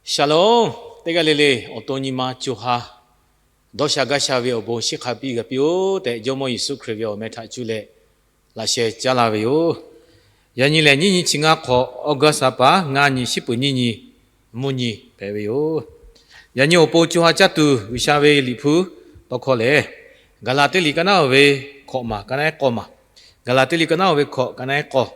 Shalom. Teˇ g'aˇ le le awˬ to nyi ma co ha dawˇ sha gaˇ sha ve awˬ bon shiˍ hk'a biˇ g'a piˇ-oˆ tehꞈ, Jawˇmawˇ Yeˍsuˆ Hkriꞈ ve awˬ meh htaꞈ cuˇ leh laꞈ sheh caˉ laˇ ve yoˬ. Yaꞈ nyi lehˬ, nyiˇ nyi chi ngaˇ hk'awꞈ, August ha pa ngaˇ nyi, shiˉ peuˍ nyiˇ nyi, mvuhˇ nyi hpehꞈ ve yoˬ. Yaꞈ nyi awˬ pon co ha caˇ tuˬ G'uiˬsha ve Liꞈ hpu tawˇ hkawˇ lehˬ, Gaˍlaˍtiˆ liꞈ ka naˉ-oˬ ve hkawꞈ maˬ, ka naˉ-ehˉ k'awˇ maˬ. Gaˍlaˍtiˆ liꞈ ka naˉ-oˬ ve hkawꞈ, ka naˉ-ehˉ k'awˇ.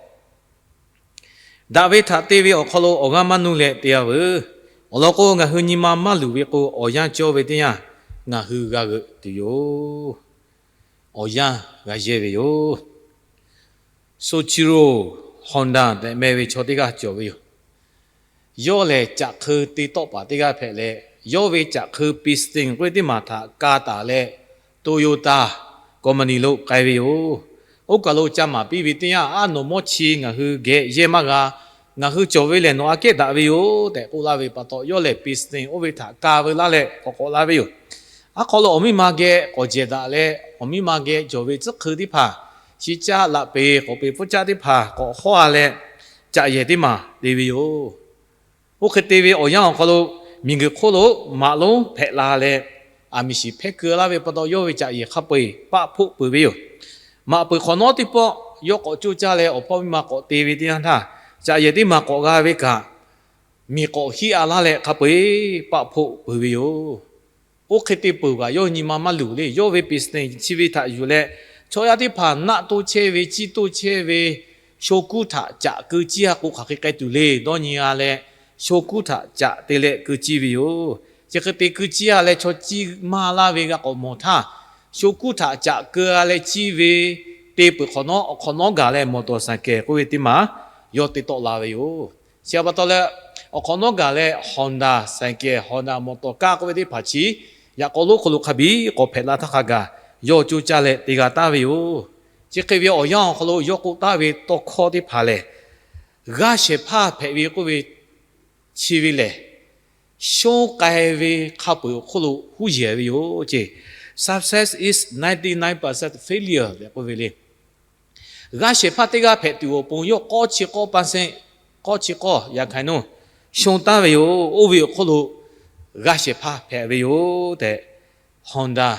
Daꞈ ve htaꞈ te ve awˬ hk'aw lo awˬ g'aˇ maˇ nuˇ leh te-a veuˬ. Awˬ lawn k'o, ngaˬ hui nyi ma maˇ luˬ ve k'o, awˬ yanˇ cawˇ ve teˇ yanˇ ngaˬ hui g'a g'euꞈ tuˬ yoˬ. Awˬ yanˇ g'a yehˇ ve yoˬ. Soichiro Honda tehꞈ meh ve chaw teˇ g'aˇ cawˬ ve yoˬ. Yawˇ lehˬ, caꞈ hk'eu te tawˆ paˍ teˇ g'aˇ hpehꞈ leh, yawˇ ve caꞈ hk'eu Piston k'oˆ ve teˇ maˬ htaꞈ ka taˍ leh, Toyota company lo k'ai ve yoˬ. Oˇ kaˬ lo ca maˍ piˇ ve teˇ yanˇ, aˉ, nawˬ mawˇ chi ngaˬ hui geh yehˇ maˇ g'a. Ngaˬ hui cawˬ ve lehˬ, nawˬ aꞈ kehˉ daꞈ ve yoˬ tehꞈ k'oˆ laˇ ve pa taw, yawˇ lehˬ Piston oˇ ve htaꞈ ka veu laˇ leh k'awꞈ k'awꞈ la ve yoˬ. Aˉ hk'aw lo awˬ miˇ ma geh k'awꞈ jehˬ daꞈ leh, awˬ miˇ ma geh cawˬ ve tcuhˉ hkui teˇ hpaˍ, shi caˆ laꞈ peˍ k'awꞈ peˍ pfuhˇ caˆ teˇ hpaˍ k'awꞈ hawˉ-a leh, caꞈ yehˬ teˇ maˬ te ve yoˬ. Oˇ hk'e te ve awˬ yanˇ awˬ hk'aw lo, miˬguiˬ hk'oˆ lo maꞈ lonˉ hpehꞈ la leh, aˬ miˍ shiˍ hpehˇ keu laˇ ve pa taw, yawˇ ve caꞈ yehˬ hk'a peu-eˬ paˆ hpoˆ peuˬ ve yoˬ. Maꞈ peuˬ hk'awꞈ nawˉ teˇ pawˆ yawˇ k'awꞈ coˇ caˇ leh, awˬ hpawˇ miˇ ma k'awꞈ te ve teˇ yanˇ htaˇ, caꞈ yehˬ teˇ maˬ k'awꞈ g'a ve kaꞈ, miˬ k'awꞈ hiˆ-a laˇ leh hk'a peu-eˬ paˆ hpoˆ peuˬ ve yoˬ. Oˇ hk'e te peuˬ kaꞈ, yawˇ nyi ma maˇ luˬ le. Yawˇ ve Piston chi ve htaꞈ yuˬ leh, chaw yaˇ teˇ hpaˍ naˆ toˇ chehˇ ve, ciˇ toˇ chehˇ ve, sho kuˉ htaꞈ caꞈ keu ciˇ-a k'o, hk'aˬ hk'e k'ai tuˬ le dawˇ nyi-a leh, sho kuˉ htaꞈ caꞈ te leh keu ciˇ ve yoˬ. Chi hk'e te keu ciˇ-a leh, chaw ciˇ maˇ laˇ ve g'a k'awꞈ mawˬ htaˇ, sho kuˉ htaꞈ caꞈ keu-a leh ciˇ ve te peuˬ hk'awꞈ nawˉ, awˬ hk'awꞈ nawˉ gaˬ leh มอเตอร์ไซค์ k'oˆ ve teˇ maˬ yawˇ te tawˆ la ve yoˬ. Chi pa taw leh, awˬ hk'awꞈ nawˉ gaˬ leh Honda ไซค์, Honda มอเตอร์ไซค์ k'oˆ ve teˇ hpaˍ chi yaꞈ k'aw lonˉ hk'aw lo hk'a biˇ k'awꞈ hpehꞈ la htaˇ hk'a gaˬ yawˇ coˇ caˇ leh te g'a taˍ ve yoˬ. Chi hk'e ve awˬ yanˇ awˬ hk'aw lo yawˇ k'oˆ taˍ ve tawˇ hkawˇ teˇ hpaˍ lehˬ, g'aˇ shehˍ hpaˇ hpehꞈ ve k'oˆ ve chi ve lehˬ, shonˇ k'ai ve hk'a peu-eˬ awˬ hk'oˆ lo huˉ yehˬ ve yoˬ ce. Success is ninety nine percent failure tehꞈ k'oˆ ve le. G'aˇ shehˍ hpaˇ teˇ g'aˇ hpehꞈ tuˬ awˬ pon yawˇ k'awˇ chi k'awˇ เปอร์เซ็นต์, k'awˇ chi k'awˇ ရာခိုင်နှုန်း shonˇ taˍ ve yoˬ. Oˇ ve awˬ hk'oˆ lo g'aˇ shehˍ hpaˇ hpehꞈ ve yoˬ tehꞈ, Honda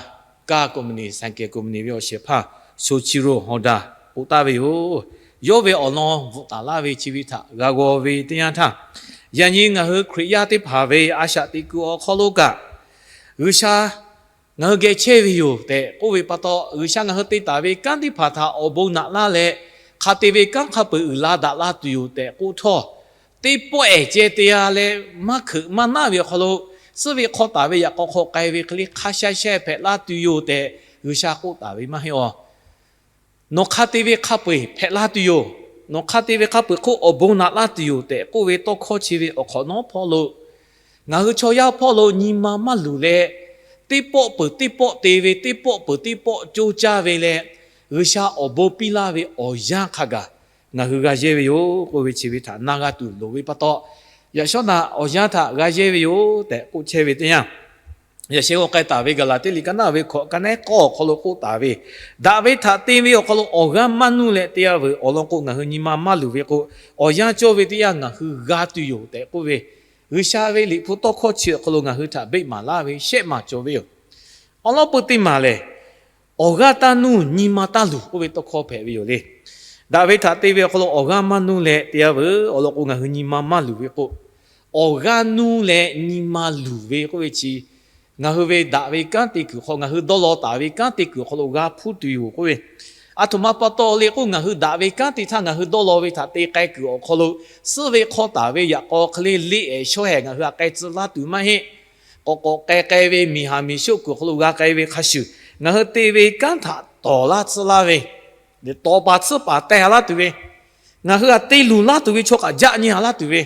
car company, ไซค์ company ve awˬ shehˍ hpaˇ Soichiro Honda k'oˆ taˍ ve yoˬ. Yawˇ ve awˬ lawn bvuhꞈ taˍ laˇ ve chi ve htaꞈ g'a g'aw ve teˇ yanˇ htaˇ, yaꞈ nyi ngaˬ hui Hkriꞈ yaˇ teˇ hpaˍ ve a shaꞈ teꞈ kuiˬ awˬ hk'aw lo kaꞈ, G'uiˬsha ngaˬ hui geh chehˇ ve yoˬ tehꞈ k'oˆ ve pa taw, G'uiˬsha ngaˬ hui te taˍ ve kanˉ teˇ hpaˍ htaꞈ awˬ bon naꞈ laˇ leh, hk'a te ve kanˉ hk'a peu-eˬ uiˍ la daꞈ la tuˬ yoˬ tehꞈ k'oˆ htawˇ, teˇ pawˆ ehˍ ceh te-a leh, maˇ hkeuꞈ maˇ naˆ ve awˬ hk'aw lo, suhˉ ve hk'aw taˍ ve yaꞈ k'aw hk'aw k'ai ve hk'e le hk'a sha sheh hpehꞈ la tuˬ yoˬ tehꞈ G'uiˬsha k'oˆ taˍ ve maˇ heˆ-oˬ. Nawˬ hk'a te ve hk'a peu-eˬ hpehꞈ la tuˬ yoˬ. Nawˬ hk'a te ve hk'a peu-eˬ hk'oˆ awˬ bon naꞈ laˇ tuˬ yoˬ tehꞈ k'oˆ ve tawˇ hkawˇ chi ve awˬ hk'awꞈ nawˉ hpawˇ lo, ngaˬ hui chaw yaˇ hpawˇ lo nyi ma maˇ luˬ leh, teˇ pawˆ peuˬ teˇ pawˆ te ve, teˇ pawˆ peuˬ teˇ pawˆ coˇ caˇ ve leh, G'uiˬsha awˬ bon piˇ laˇ ve awˬ yanˇ hk'a gaˬ ngaˬ hui g'a yehˇ ve yoˬ k'oˆ ve chi ve htaꞈ na g'a tuˬ loˍ ve pa taw, yaꞈ shawˉ naꞈ awˬ yanˇ htaꞈ g'a yehˇ ve yoˬ tehꞈ k'oˆ chehˇ ve teˇ yanˇ, yaꞈ sheh g'aw k'ai taˍ ve Gaˍlaˍtiˆ liꞈ ka naˉ ve hkawꞈ ka naˉ-ehˉ k'awˇ awˬ hk'aw lo k'oˆ taˍ ve, daꞈ ve htaꞈ te ve awˬ hk'aw lo awˬ g'aˇ maˇ nuˇ leh te-a veuˬ. Awˬ lawn k'o, ngaˬ hui nyi ma maˇ luˬ ve k'o, awˬ yanˇ cawˇ ve teˇ yanˇ ngaˬ hui g'a tuˬ yoˬ tehꞈ k'oˆ ve, G'uiˬsha ve liꞈ hpu tawˇ hkawˇ chi awˬ hk'aw lo ngaˬ hui htaꞈ beˆ maˍ laˇ ve shehˆ maˬ cawˬ ve yoˬ. Awˬ lawn peuˬ teˇ maˬ lehˬ, awˬ g'aˇ taˇ nuˇ nyi ma taˇ luˬ k'oˆ ve tawˇ hkawˇ hpehꞈ ve yoˬ le. Daꞈ ve htaꞈ te ve awˬ hk'aw lo awˬ g'aˇ maˇ nuˇ leh te-a veuˬ. Awˬ lawn k'o, ngaˬ hui nyi ma maˇ luˬ ve k'o, awˬ g'aˇ nuˇ leh nyi ma luˬ ve k'oˆ ve chi, ngaˬ hui ve daꞈ ve kanˉ te kuiˬ hk'aw, ngaˬ hui dawˇ law taˍ ve kanˉ te kuiˬ awˬ hk'aw lo g'a hpuˇ tuˬ yoˬ k'oˆ ve, aˬ htoꞈ ma pa taw le k'o, ngaˬ hui daꞈ ve kanˉ te htaˇ ngaˬ hui dawˇ law ve htaꞈ te k'ai kuiˬ awˬ hk'aw lo, suhˉ ve hk'aw taˍ ve yaꞈ k'aw hk'e le leˆ-ehˍ shawˉ-ehˍ ngaˬ hui htaꞈ k'ai tcuh laˇ tuˬ maˇ heˆ. K'awꞈ k'awꞈ k'ai k'ai ve miˬ haˍ miˬ shoˆ kuiˬ awˬ hk'aw lo g'a k'ai ve hk'a shuˍ, ngaˬ hui te ve kanˉ htaꞈ tawˍ laˇ tcuhˉ laˇ ve, tawˍ paˍ tcuhˉ paˍ teh-a laˇ tuˬ ve, ngaˬ hui htaꞈ te luˬ laˇ tuˬ ve chaw kaꞈ jaˆ nyi-a laˇ tuˬ ve,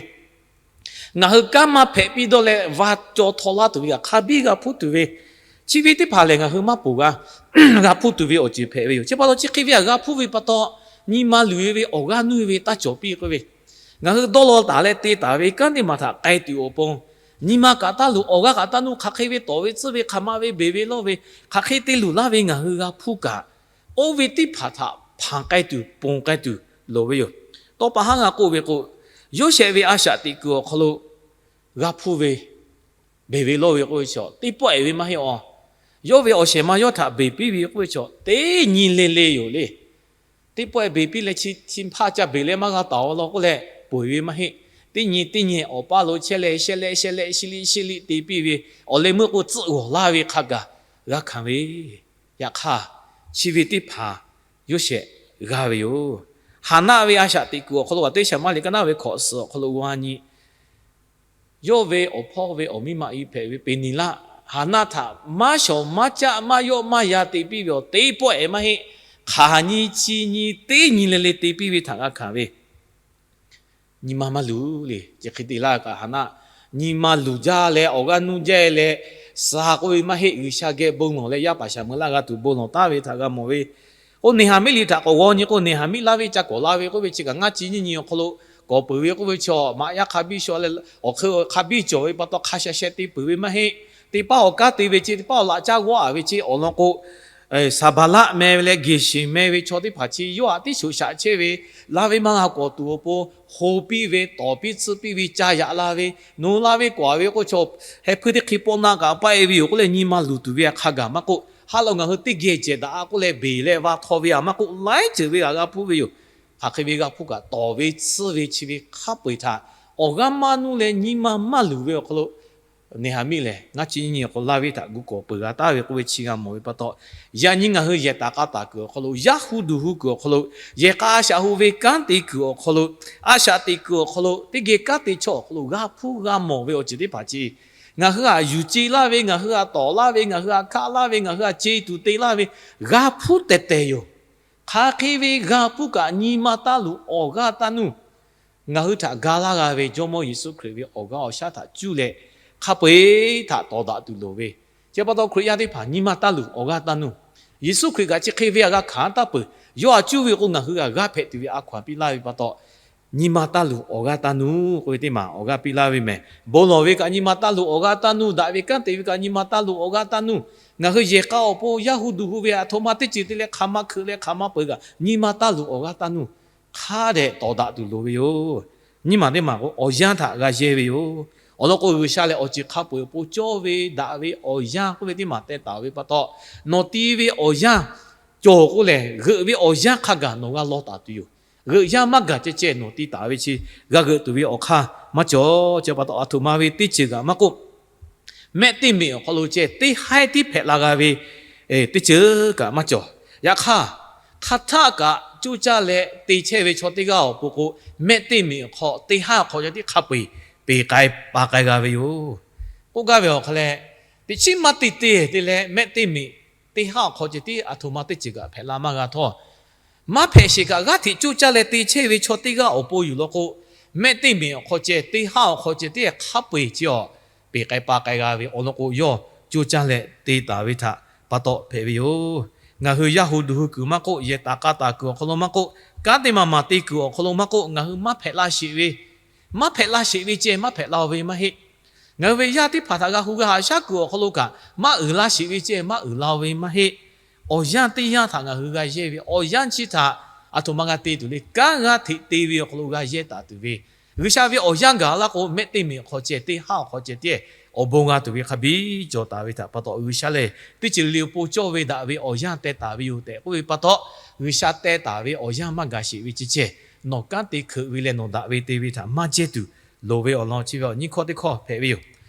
ngaˬ hui kanˉ maˇ hpehꞈ piˇ dawˇ leh va caw htaw laˇ tuˬ ve kaꞈ hk'a biˇ g'a hpuˇ tuˬ ve, chi ve teˇ hpaˍ lehˬ ngaˬ hui maˇ poˬ g'a, g'a hpuˇ tuˬ ve awˬ ceuˬ hpehꞈ ve yoˬ. Chi pa taw chi hk'e ve htaꞈ g'a hpuˇ ve pa taw, nyi ma luˬ ve ve awˬ g'aˇ nuˇ ve taˇ cawˬ piˇ k'oˆ ve, ngaˬ hui dawˇ law taˍ leh te taˍ ve kanˉ teˇ maˬ htaꞈ k'ai tuˬ awˬ pon, nyi ma kaꞈ taˇ luˬ, awˬ g'aˇ kaꞈ taˇ nuˇ, hk'aˬ hk'e ve tawˍ ve tcuhˉ ve hk'aˬ ma ve beˬ ve lawˇ ve, hk'aˬ hk'e te luˬ laˇ ve ngaˬ hui g'a hpuˇ kaꞈ, oˇ ve teˇ hpaˍ htaꞈ hpanˍ k'ai tuˬ ponˬ k'ai tuˬ loˍ ve yoˬ. Tawˇ pa haˉ g'a k'oˆ ve k'o, Yoˇsehꞈ ve a shaꞈ teꞈ kuiˬ awˬ hk'aw lo g'a hpuˇ ve, beˬ ve lawˇ ve k'oˆ ve chaw teˇ pawˆ-ehˍ ve maˇ heˆ a. Yawˇ ve awˬ shehˍ ma yawˇ htaꞈ beˬ piˇ ve k'oˆ ve chaw teˇ nyi le le yoˬ le. Teˇ pawˆ-ehˍ beˬ piˇ leh chi hpaˇ ca beˬ leh maˇ g'a taˍ-o law k'oˆ leh peuˬ ve maˇ heˆ. Teˇ nyi teˇ nyi awˬ paˇ lo chehˇ leh shehˆ lehˆ shehˆ lehˆ shiˉ liˆ shiˉ liˆ te piˇ ve, awˬ leh meuˇ k'o tcuhˆ g'awˬ laˇ ve hk'a gaˬ g'a hkanˍ ve. Yaꞈ hk'aˇ, chi ve teˇ hpaˍ yawˇ shehˍ g'a ve yoˬ. Haˍnaˆ ve a shaꞈ teꞈ kuiˬ awˬ hk'aw lo Gaˍteˇsaˍmaˆ liꞈ ka naˆ ve hkawꞈ suhˍ awˬ hk'aw lo g'a nyi. Yawˇ ve awˬ hpawˇ ve awˬ miˇ ma i hpehꞈ ve Peˍniˍlaˆ, Haˍnaˆ htaꞈ maˇ shawˍ maˇ caˆ maˇ yawˆ maˇ ya te piˇ ve awˬ teˇ pawˆ-ehˍ maˇ heˆ. Hk'aˬ nyi chi nyi teˇ nyi le le te piˇ ve htaꞈ g'a hkanˍ ve. Nyi ma maˇ luˬ le. Chi hk'e te laˇ kaꞈ Haˍnaˆ nyi ma luˬ jaˇ leh awˬ g'aˇ nuˇ jaˇ leh, suh k'oˆ ve maˇ heˆ, G'uiˬsha geh bon lawˬ leh yaˇ paˍ shaˍ meuꞈ laˇ g'a tuˬ bon lawˬ taˉ ve htaꞈ g'a mawˬ ve. Oˇ Neˍhaˍmiˆ liꞈ htaꞈ k'awꞈ g'aw nyi k'o, Neˍhaˍmiˆ laˇ ve ca k'awꞈ la ve k'oˆ ve chi kaꞈ ngaˇ chi nyiˇ nyi awˬ hk'aw lo k'awꞈ peuˬ ve k'oˆ ve chi, maꞈ yaˇ hk'a biˇ shaw leh awˬ hk'e hk'a biˇ cawˬ ve pa taw hk'a sha sheh te peuˬ ve maˇ heˆ. Teˇ paˉ awˬ kanˉ te ve ce, teˇ paˉ awˬ laꞈ caˇ g'awˇ-a ve ce awˬ lawn k'o, Saˍbaˍlaˆ meh ve leh Geˍsheˍ meh ve chaw teˇ hpaˍ chi yawˇ htaꞈ tiˉ shoꞈ shaꞈ chehˇ ve, laˇ ve maˇ g'a k'awꞈ tuˬ awˬ pon, ho piˇ ve, tawˍ piˇ tsuhˇ piˇ ve, ca yaꞈ la ve, nawˬ hui laˇ ve k'awꞈ-a ve k'oˆ chaw, heh hpuiˇ teˇ hk'e pawˆ naˆ kaꞈ paˆ-e ve yoˬ k'oˆ leh nyi ma luˬ tuˬ ve hk'a gaˬ maˇ k'oˆ, ha lehˬ ngaˬ hui teˇ geh jehˬ daꞈ-a k'oˆ leh beˬ leh va htaw ve-a maˇ k'oˆ, laiˉ ceuˬ ve htaꞈ g'a hpuˇ ve yoˬ. Hk'aˬ hk'e ve g'a hpuˇ kaꞈ tawˍ ve tsuhˇ ve chi ve hk'a peu-eˬ htaꞈ awˬ g'aˇ maˇ nuˇ leh nyi ma maˇ luˬ ve awˬ hk'aw lo Neˍhaˍmiˆ lehˬ ngaˇ chi nyiˇ nyi awˬ hk'aw laˇ ve htaꞈ gu k'awꞈ peuˬ g'a taˉ ve k'oˆ ve chi g'a mawˬ ve pa taw, yaꞈ nyi ngaˬ hui yehˬ taˍ k'a taˍ kuiˬ awˬ hk'aw lo, yaˇ hu duˬ hu kuiˬ awˬ hk'aw lo, yehˬ k'a shaꞈ hu ve kanˉ te kuiˬ awˬ hk'aw lo, a shaꞈ teꞈ kuiˬ awˬ hk'aw lo, teˇ geh kanˉ te chaw awˬ hk'aw lo g'a hpuˇ g'a mawˬ ve awˬ ceuˬ teˇ hpaˍ chi, ngaˬ hui htaꞈ yuˬ ce laˇ ve, ngaˬ hui htaꞈ tawˍ laˇ ve, ngaˬ hui htaꞈ hkaˆ laˇ ve, ngaˬ hui htaꞈ ce tuˬ te laˇ ve, g'a hpuˇ tehˬ tehˬ yoˬ. Hk'aˬ hk'e ve g'a hpuˇ kaꞈ nyi ma taˇ luˬ awˬ g'aˇ taˇ nuˇ. Ngaˬ hui htaꞈ ga laˇ g'a ve Jawˇmawˇ Yeˍsuˆ Hkriꞈ ve awˬ g'aˇ awˬ shaˉ htaꞈ cuˇ leh hk'a peu-eˬ htaꞈ tawˍ daꞈ tuˬ loˍ ve, chi pa taw Hkriꞈ yaˇ teˇ hpaˍ nyi ma taˇ luˬ awˬ g'aˇ taˇ nuˇ. Yeˍsuˆ Hkriꞈ kaꞈ chi hk'e ve htaꞈ g'a hkanˍ taˇ peuˬ. Yawˇ htaꞈ cuˇ ve k'o ngaˬ hui htaꞈ g'aˇ hpehꞈ tuˬ ve a hkaw-anˬ piˇ laˇ ve pa taw, nyi ma taˇ luˬ awˬ g'aˇ taˇ nuˇ k'oˆ ve teˇ maˬ awˬ g'aˇ piˇ laˇ ve mehˬ. Bon lawˬ ve kaꞈ nyi ma taˇ luˬ awˬ g'aˇ taˇ nuˇ. Daꞈ ve kanˉ te ve kaꞈ nyi ma taˇ luˬ awˬ g'aˇ taˇ nuˇ. Ngaˬ hui yehˬ k'a awˬ pon yaˇ hu duˬ hu ve aˬ htoꞈ ma teˇ ceuˬ te leh hk'aˬ ma hkeuꞈ leh hk'aˬ ma peuˬ kaꞈ nyi ma taˇ luˬ awˬ g'aˇ taˇ nuˇ. Hk'a dehꞈ tawˍ daꞈ tuˬ loˍ ve yoˬ. Nyiˇ maˬ teˇ maˬ k'o awˬ yanˇ htaꞈ g'a yehˇ ve yoˬ. Awˬ lawn k'o G'uiˬsha lehˬ awˬ ceuˬ hk'a peu-eˬ awˬ pon cawˇ ve daꞈ ve awˬ yanˇ k'oˆ ve teˇ maˬ teh taˍ ve pa taw, nawˬ te ve awˬ yanˇ cawˬ k'oˆ lehˬ, g'euꞈ ve awˬ yanˇ hk'a gaˬ nawˬ g'a law taˍ tuˬ yoˬ. G'euꞈ yanˇ maˇ gaˬ ceh ceh nawˬ te taˍ ve chi g'a g'euꞈ tuˬ ve awˬ hk'aˇ maˇ cawˬ. Chi pa taw aˬ htoꞈ ma ve teˇ ceuˬ kaꞈ maˇ k'oˆ, mehˆ teˇ meꞈ awˬ hk'aw lo ceh teˇ haiˉ tiˉ hpehꞈ la g'a ve teˇ ceuˬ kaꞈ maˇ cawˬ. Yaꞈ hk'aˇ, hk'aˬ htaˆ kaꞈ coˇ caˇ leh te chehˇ ve chaw teˇ g'aˇ awˬ pon k'o, mehˆ teˇ meꞈ awˬ hk'aw teˇ haˉ awˬ hk'aw ceh tiˉ hk'a peu-eˬ peˬ k'ai pa k'ai g'a ve yoˬ. K'oˆ gaˇ ve awˬ hk'aw leh, teꞈ chiˉ maˇ te te te leh mehˆ teˇ meꞈ teˇ haˉ awˬ hk'aw ceh tiˉ aˬ htoꞈ ma teˇ ceuˬ kaꞈ hpehꞈ la maˇ g'a htawˇ, maˇ hpehꞈ sheˍ kaꞈ g'aˇ hteꞈ coˇ caˇ leh te chehˇ ve chaw teˇ g'aˇ awˬ pon yoˬ law k'o, mehˆ teˇ meꞈ awˬ hk'aw ceh teˇ haˉ awˬ hk'aw ceh tiˉ hk'a peu-eˬ chi awˬ peˬ k'ai pa k'ai g'a ve awˬ lawn k'o, yawˇ coˇ caˇ leh te taˍ ve htaꞈ pa taw hpehꞈ ve yoˬ. Ngaˬ hui yaˇ hu duˬ hu kuiˬ maˇ k'oˆ, yehˬ taˍ k'a taˍ kuiˬ awˬ hk'aw lo maˇ k'oˆ, kanˉ te maˬ maˬ te kuiˬ awˬ hk'aw lo maˇ k'oˆ, ngaˬ hui maˇ hpehꞈ la sheˍ ve, maˇ hpehꞈ la sheˍ ve ceh maˇ hpehꞈ la-o ve maˇ heˆ. Ngaˬ hui ve yaˇ teˇ hpaˍ htaꞈ g'a hu g'a haꞈ shaˉ kuiˬ awˬ hk'aw lo kaꞈ maˇ uiˍ la sheˍ ve ceh maˇ uiˍ la-o ve maˇ heˆ. Awˬ yanˇ teˇ yanˇ htaꞈ ngaˬ hui g'a yehˇ ve, awˬ yanˇ chi htaꞈ aˬ htoꞈ ma g'a te tuˬ le, kanˉ g'aˇ hteꞈ te ve awˬ hk'aw lo g'a yehˇ taˍ tuˬ ve, G'uiˬsha ve awˬ yanˇ gaˬ laˇ k'o, mehˆ teˇ meꞈ awˬ hk'aw ceh teˇ haˉ awˬ hk'aw ceh tiˉ awˬ bon g'a tuˬ ve hk'a biˇ cawˬ taˍ ve htaꞈ pa taw, G'uiˬsha lehˬ teˇ ceuˬ le le awˬ pon cawˇ ve daꞈ ve awˬ yanˇ teh taˍ ve yoˬ tehꞈ k'oˆ ve pa taw, G'uiˬsha teh taˍ ve awˬ yanˇ maˇ gaˬ sheˍ ve ceh ceh, nawˬ kanˉ te hkeuꞈ ve leh nawˬ daꞈ ve te ve htaꞈ maˇ jehˇ tuˬ loˍ ve awˬ lawn chi ve awˬ nyiˇ hkawˇ teˇ hkawˇ hpehꞈ ve yoˬ.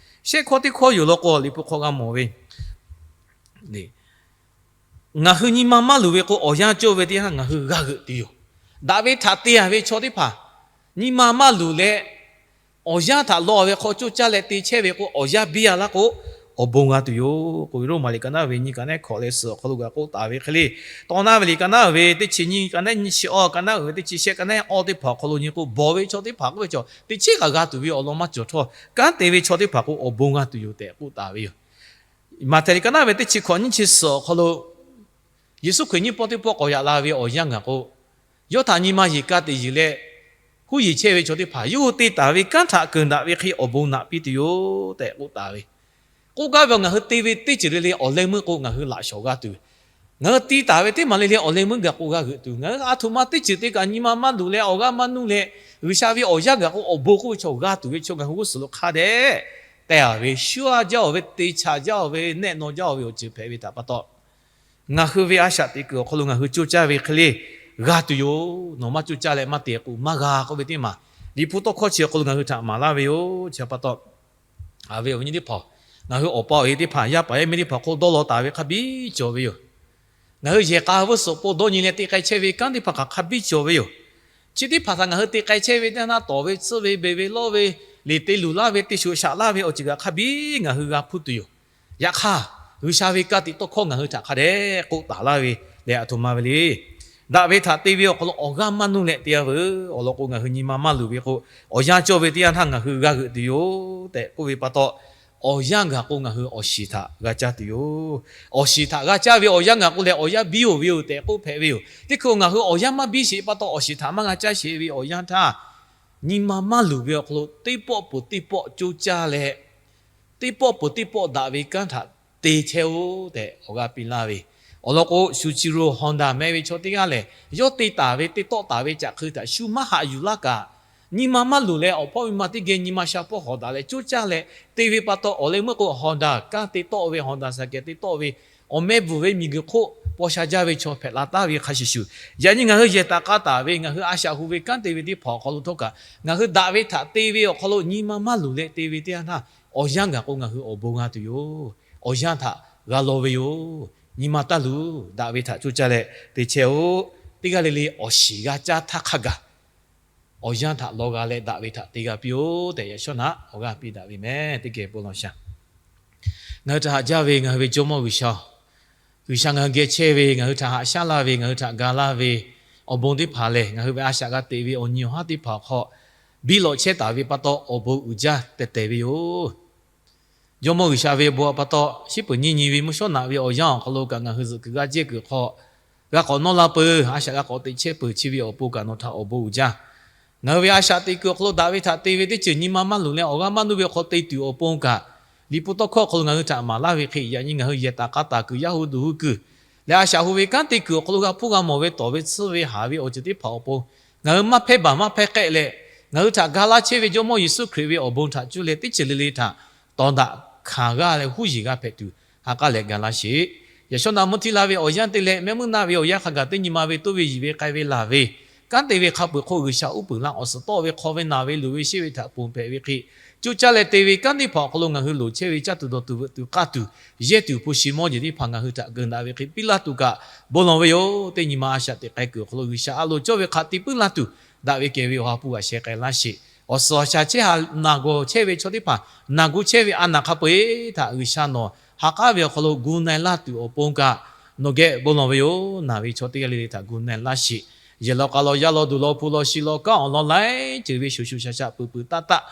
Shehˆ hkawˇ teˇ hkawˇ yoˬ law k'o, Liꞈ hpu hk'aw g'a mawˬ ve ngaˬ hui nyi ma maˇ luˬ ve k'o, awˬ yanˇ cawˇ ve teˇ yanˇ ngaˬ hui g'a g'euꞈ tuˬ yoˬ. Daꞈ ve htaꞈ te-a ve chaw teˇ hpaˍ nyi ma maˇ luˬ leh, awˬ yanˇ htaꞈ law ve hk'aw coˇ caˇ leh te chehˇ ve k'o, awˬ yanˇ biˇ-a laˇ k'o, awˬ bon g'a tuˬ yoˬ k'oˆ ve, Roˉmaꞈ liꞈ ka naˉ ve nyiˇ ka naˉ hkawꞈ leh suhˍ awˬ hk'aw lo g'a k'oˆ taˍ ve hk'e le. Taw naˉ ve liꞈ ka naˉ ve teˇ chi nyiˇ ka naˉ nyiˇ chi awˇ, ka naˉ uiˍ ve teˇ chi shehˆ ka naˉ awˇ teˇ hpaˍ awˬ hk'aw lo nyi k'o, bawˬ ve chaw teˇ hpaˍ k'oˆ ve chaw teˇ chiˉ kaꞈ g'a tuˬ ve awˬ lawn maˇ cawˬ htawˇ, kanˉ te ve chaw teˇ hpaˍ k'o awˬ bon g'a tuˬ yoˬ tehꞈ k'oˆ taˍ ve yoˬ. Maꞈhtehˍ liꞈ ka naˉ ve teˇ chi hkawꞈ nyiˇ chi suhˍ awˬ hk'aw lo, Yeˍsuˆ Hkriꞈ nyiˇ pawˆ teˇ pawˆ k'awꞈ yaꞈ la ve awˬ yanˇ gaˬ k'o, yawˇ htaꞈ nyi ma yeˬ ka teꞈ yeˬ leh, huˉ yeˬ chehˇ ve chaw teˇ hpaˍ yawˇ hui te taˍ ve kanˉ htaꞈ keunˍ daꞈ ve hk'e awˬ bon naꞈ piˇ tuˬ yoˬ tehꞈ k'oˆ taˍ ve. K'oˆ gaˇ ve, ngaˬ hui te ve teˇ ceuˬ le le awˬ leh meuˇ k'o ngaˬ hui laꞈ shawˍ g'a tuˬ, Ngaˬ hui ti taˍ ve teˇ maˬ le le awˬ leh meuˇ gaˬ k'o g'a g'euꞈ tuˬ, ngaˬ hui a htoꞈ ma teˇ ceuˬ te kaꞈ nyi ma maˇ luˬ leh awˬ g'aˇ maˇ nuˇ leh, G'uiˬsha ve awˬ yanˇ gaˬ k'o awˬ bon k'oˆ ve chaw g'a tuˬ ve chaw ngaˬ hui g'uˇ suhˍ lo hk'a dehꞈ teh a ve, shu a jaˇ-oˬ ve, te chaꞈ jaˇ-oˬ ve, nehˆ naw jaˇ-oˬ ve awˬ ceuˬ hpehꞈ ve htaꞈ pa taw, ngaˬ hui ve a shaꞈ teꞈ kuiˬ awˬ hk'aw lo ngaˬ hui coˇ caˇ ve hk'e le g'a tuˬ yoˬ. Nawˬ maˇ coˇ caˇ leh maˇ te k'o maˇ g'a k'oˆ ve teˇ maˬ, Liꞈ hpu tawˇ hkawˇ chi awˬ hk'aw lo ngaˬ hui htaꞈ maˍ laˇ ve yoˬ. Chi pa taw, a ve awˬ viˉ nyi teˇ hpaˍ, ngaˬ hui awˬ pa awˬ e teˇ hpaˍ yaˇ paˍ yaˇ miˇ teˇ hpaˍ hk'oˆ dawˇ law taˍ ve hk'a biˇ cawˬ ve yoˬ. Ngaˬ hui yehˬ k'a veuˇ suhˍ po dawˇ nyi leh te k'ai chehˇ ve kanˉ teˇ hpaˍ kaꞈ hk'a biˇ cawˬ ve yoˬ. Chi teˇ hpaˍ htaꞈ ngaˬ hui te k'ai chehˇ ve teˇ naˇ tawˍ ve tsuhˇ ve beˬ ve lawˇ ve, liꞈ te luˬ laˇ ve, te shuˍ shaꞈ laˇ ve awˬ ceuˬ kaꞈ hk'a biˇ ngaˬ hui g'a hpuˇ tuˬ yoˬ. Yaꞈ hk'aˇ, G'uiˬsha ve ka tiꞈ tawˇ hkawˇ ngaˬ hui htaꞈ hk'a dehꞈ k'oˆ taˍ laˇ ve lehˬ, a htoꞈ ma ve le. Daꞈ ve htaꞈ te ve awˬ hk'aw lo awˬ g'aˇ maˇ nuˇ leh te a veuˬ. Awˬ lawn k'o, ngaˬ hui nyi ma maˇ luˬ ve k'o, awˬ yanˇ cawˇ ve teˇ yanˇ htaˇ ngaˬ hui g'a g'euꞈ tuˬ yoˬ tehꞈ k'oˆ ve pa taw, awˬ yanˇ gaˬ k'o ngaˬ hui awˬ shiˍ htaꞈ g'a caˇ tuˬ yoˬ. Awˬ shiˍ htaꞈ g'a caˇ ve awˬ yanˇ gaˬ k'o lehˬ, awˬ yanˇ biˇ-oˬ ve yoˬ tehꞈ k'oˆ hpehꞈ ve yoˬ. Teˇ hkui ngaˬ hui awˬ yanˇ maˇ biˇ sheˍ pa taw, awˬ shiˍ htaꞈ maˇ g'a caˇ sheˍ ve awˬ yanˇ htaˇ, nyi ma maˇ luˬ ve awˬ hk'aw lo teˇ pawˆ peuˬ teˇ pawˆ coˇ caˇ leh, teˇ pawˆ peuˬ teˇ pawˆ daꞈ ve kanˉ htaꞈ te chehˇ-oˆ tehꞈ awˬ g'aˇ piˇ laˇ ve. Awˬ lawn k'o, Shuichiro Honda meh ve chaw teˇ g'aˇ lehˬ, yawˇ te taˍ ve te tawˆ taˍ ve caꞈ hk'eu htaꞈ shu maˇ haꞈ yuˬ laˇ kaꞈ, nyi ma maˇ luˬ leh awˬ hpawˇ miˇ ma teˇ geh nyi ma sha pawˇ hawˍ daꞈ leh coˇ caˇ leh te ve pa taw, awˬ leh meuˇ k'o Honda kanˉ te tawˆ ve, Honda saˍkehˍ te tawˆ ve, awˬ meh bvuhˬ ve miˬguiˬ hk'oˆ paw sha jaˇ ve chaw hpehꞈ la taˍ ve hk'a shuˍ shuˍ, yaꞈ nyi ngaˬ hui yehˬ taˍ k'a taˍ ve, ngaˬ hui a shaꞈ hu ve kanˉ te ve teˇ hpaˍ awˬ hk'aw lo htawˇ kaꞈ, ngaˬ hui daꞈ ve htaꞈ te ve awˬ hk'aw lo nyi ma maˇ luˬ leh te ve teˇ yanˇ htaˇ, awˬ yanˇ gaˬ k'o ngaˬ hui awˬ bon g'a tuˬ yoˬ. Awˬ yanˇ htaꞈ g'a law ve yoˬ. Nyi ma taˇ luˬ. Daꞈ ve htaꞈ coˇ caˇ leh te chehˇ-oˆ. Teˇ g'aˇ le le awˬ shiˍ g'a caˇ htaˇ hk'a gaˬ, awˬ yanˇ htaꞈ law g'a leh daꞈ ve htaꞈ te g'a piˇ-oˆ tehꞈ, yaꞈ shawˉ naꞈ awˬ g'aˇ piˇ daꞈ ve meh. Teˇ geh bon lawˬ shaˍ. Ngaˬ hui htaꞈ haꞈ jaˇ ve ngaˬ hui ve Jawˇmawˇ G'uiˬsha-oˬ, G'uiˬsha ngaˬ hui geh chehˇ ve, ngaˬ hui htaꞈ haꞈ shaˉ laˇ ve, ngaˬ hui htaꞈ ga laˇ ve awˬ bon teˇ hpaˍ lehˬ, ngaˬ hui ve a shaꞈ g'a teꞈ ve awˬ nyi awˬ haˉ teˇ hpaˍ awˬ hk'aw biˇ lawꞈ chehˇ taˍ ve pa taw, awˬ bon uiˍ jaˇ tehˬ tehˬ ve yoˬ. Jawˇmawˇ G'uiˬsha ve bon htaꞈ pa taw, shiˉ peuˬ nyiˇ nyi ve mvuhˇ shawˉ naꞈ ve awˬ yanˇ awˬ hk'aw lo kaꞈ ngaˬ hui zuhꞈ kuiˬ g'a jehˇ kuiˬ hk'aw g'a k'awꞈ nawˇ la peuˬ, a shaꞈ g'a k'awꞈ teꞈ chehˇ peuˬ chi ve awˬ pon kaꞈ nawˬ htaꞈ awˬ bon uiˍ jaˇ. Ngaˬ hui ve a shaꞈ teꞈ kuiˬ awˬ hk'aw lo daꞈ ve htaꞈ te ve teˇ ceuˬ nyi ma maˇ luˬ leh awˬ g'aˇ maˇ nuˇ ve awˬ hk'aw te tuˬ awˬ pon kaꞈ, Liꞈ hpu tawˇ hkawˇ awˬ hk'aw lo ngaˬ hui htaꞈ maˍ laˇ ve hk'e, yaꞈ nyi ngaˬ hui yehˬ taˍ k'a taˍ kuiˬ, yaˇ hu duˬ hu kuiˬ leh a shaꞈ hu ve kanˉ te kuiˬ awˬ hk'aw lo g'a hpuˇ g'a mawˬ ve tawˍ ve tsuhˇ ve haˍ ve awˬ ceuˬ teˇ hpaˍ awˬ pon, ngaˬ hui maˇ hpehˇ baˬ maˇ hpehˇ k'ehˆ leh, ngaˬ hui htaꞈ ga laˇ chehˇ ve Jawˇmawˇ Yeˍsuˆ Hkriꞈ ve awˬ bon htaꞈ cuˇ leh teˇ ceuˬ le le htaꞈ tawˍ daꞈ hkanˍ g'aˇ leh huˉ yeˬ g'a hpehꞈ tuˬ, ha k'aˉ leh ga laˇ sheˍ. Yaꞈ shawˉ naꞈ mvuhˇ htiˇ la ve awˬ yanˇ te leh mehˆ meuˇ naˆ ve awˬ yanˇ hk'a gaˬ teˇ nyi ma ve toˇ ve yiˬ ve k'ai ve laˬ ve kanˉ te ve hk'a peuˬ hk'oˆ, G'uiˬsha uˉ peunˍ laˇ awˬ suhˍ tawˆ ve hk'aw ve naˬ ve luˬ ve sheˆ ve htaꞈ ponˬ hpehꞈ ve hk'e, coˇ caˇ leh te ve kanˉ teˇ hpaˍ awˬ hk'aw lo ngaˬ hui loˍ chehˇ ve caˇ tuˬ dawˬ tuˬ veuꞈ tuˬ k'aˇ tuˬ, yehˇ tuˬ hpu shi mawˇ jeˬ teˇ hpaˍ ngaˬ hui htaꞈ geuˬ daꞈ ve hk'e piˇ laˇ tuˬ kaꞈ bon lawˬ ve yoˬ. Teˇ nyi ma a shaꞈ teꞈ k'ai kuiˬ awˬ hk'aw lo G'uiˬsha a loˍ cawˇ ve hk'a te puiˉ laˇ tuˬ, daꞈ ve kehˬ ve awˬ ha hpu g'aꞈ sheh k'ai laˇ sheˍ. Awˬ suhˍ awˬ shaˍ chehˇ ha naˬ gawˬ chehˇ ve chaw teˇ hpaˍ, naˬ gu chehˇ ve a naˬ hk'a peu-eˬ htaꞈ G'uiˬsha nawˬ ha k'aˉ ve awˬ hk'aw lo gu na-e laˇ tuˬ awˬ pon kaꞈ, nawˬ geh bon lawˬ ve yoˬ. Naˬ ve chaw teˇ g'aˇ le le htaꞈ gu na-e laˇ sheˍ. Yehˬ law k'a law, yaˇ law duˬ law, hpu law shi law, kanˉ awˬ lawn laiˉ ceuˬ ve shoˍ shoˍ shaˍ shaˍ peuˬ peuˬ taˆ taˆ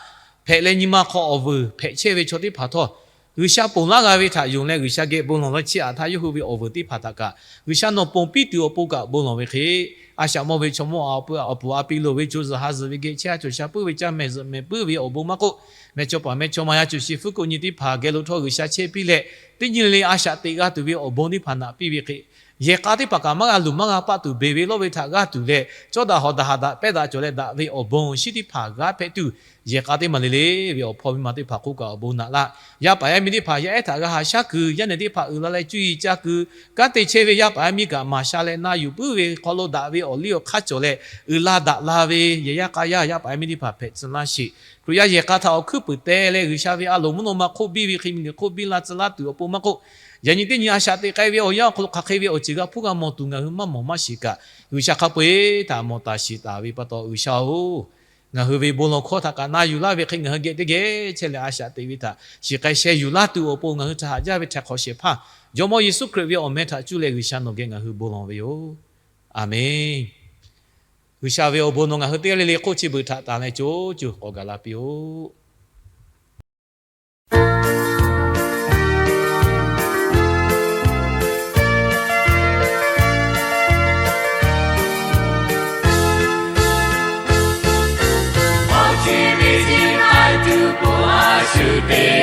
hpehꞈ leh, nyi ma hk'aw awˬ vuiˬ hpehꞈ chehˇ ve chaw teˇ hpaˍ htawˇ, G'uiˬsha ponˬ laˇ g'a ve htaꞈ yonˍ leh G'uiˬsha geh bon lawˬ laˇ chi aꞈ htaˇ yawˇ hui ve awˬ vuiˬ teˇ hpaˍ htaꞈ kaꞈ G'uiˬsha nawˬ ponˬ piˇ tuˬ awˬ pon kaꞈ bon lawˬ ve hk'e, a shaꞈ mawˇ ve chaw mawˇ a, awˬ puˍ a piˇ loˍ ve co zuhꞈ ha zuhꞈ ve geh chehˇ a cawˬ sha puiˉ ve caˇ mehˍ zuhꞈ mehˍ puiˉ ve awˬ bon maˇ k'oˆ, mehˬ chaw paˍ mehˬ chaw ma yaˇ cawˬ shi hpfuhˇ k'oˆ nyi teˇ hpaˍ geh lo htawˇ G'uiˬsha chehˇ piˇ leh, teˇ nyi le le a shaꞈ teꞈ g'a tuˬ ve awˬ bon teˇ hpaˍ naꞈ piˇ ve hk'e, yehˬ k'a teˇ hpaˍ kaꞈ maˇ g'a luˬ maˇ g'a paˆ tuˬ beˬ ve lawˇ ve htaꞈ g'aˇ tuˬ leh, cawˇ daꞈ hawˍ daꞈ haˍ daꞈ pehˇ daꞈ cawˬ leh daꞈ ve awˬ bon shiˉ teˇ hpaˍ g'aˇ hpehꞈ tuˬ, yehˬ k'a teˇ maˬ le le ve awˬ hpawˇ miˇ ma teˇ hpaˍ hk'oˆ kaꞈ awˬ bon naꞈ laˇ. Yaˇ paˍ yaˇ miˇ teˇ hpaˍ yaˇ ehˉ htaꞈ g'a haꞈ shaˉ kuiˬ, yaˇ nehˬ teˇ hpaˍ uiˍ la leh cuˇ yiˍ caˇ kuiˬ, kanˉ te chehˇ ve yaˇ paˍ yaˇ miˇ kaꞈ maˍ sha leh na yuˬ puiˉ ve hk'aw lo daꞈ ve awˬ liˇ awˬ hk'aˇ cawˬ leh uiˍ la daꞈ la ve yehˬ yaˇ k'a yaˇ yaˇ paˍ yaˇ miˇ teˇ hpaˍ hpehꞈ tcuh laˇ sheˍ. Hkriꞈ yaˇ yehˬ k'a htaꞈ awˬ hkuiˉ puiˍ te leh G'uiˬsha ve a loˍ mvuhˇ naw ma hk'oˆ biˇ ve hk'e miˬguiˬ hk'oˆ biˇ la tcuh laˇ tuˬ awˬ pon maˇ k'oˆ, yaꞈ nyi teˇ nyi a shaꞈ teꞈ k'ai ve awˬ yanˇ awˬ hk'aw lo hk'aˬ hk'e ve awˬ ceuˬ g'a hpuˇ g'a mawˬ tuˬ ngaˬ hui maˇ mawˬ maˇ shiˍ kaꞈ, G'uiˬsha hk'a peu-eˬ htaꞈ mawˬ taˍ shiˍ taˍ ve pa taw, G'uiˬsha-oˬ, ngaˬ hui ve bon lawˬ hkawˇ htaꞈ kaꞈ na yuˬ laˇ ve hk'e ngaˬ hui geh teˇ geh chehˇ leh a shaꞈ teꞈ ve htaꞈ shiˍ k'ai sheh yuˬ laˇ tuˬ awˬ pon ngaˬ hui htaꞈ haꞈ jaˇ ve htaiˍ hk'awꞈ shehˍ hpaˇ Jawˇmawˇ Yeˍsuˆ Hkriꞈ ve awˬ meh htaꞈ cuˇ leh G'uiˬsha nawˬ geh ngaˬ hui bon lawˬ ve yoˬ. Aˬmenˍ. G'uiˬsha ve awˬ bon nawˬ ngaˬ hui teˇ g'aˇ le le hk'oˆ chi beuꞈ htaꞈ tanˬ leh co co k'awꞈ gaˬ la piˇ-oˆ. Awˬ chi ve chi k'ai tuˬ k'o, a shu te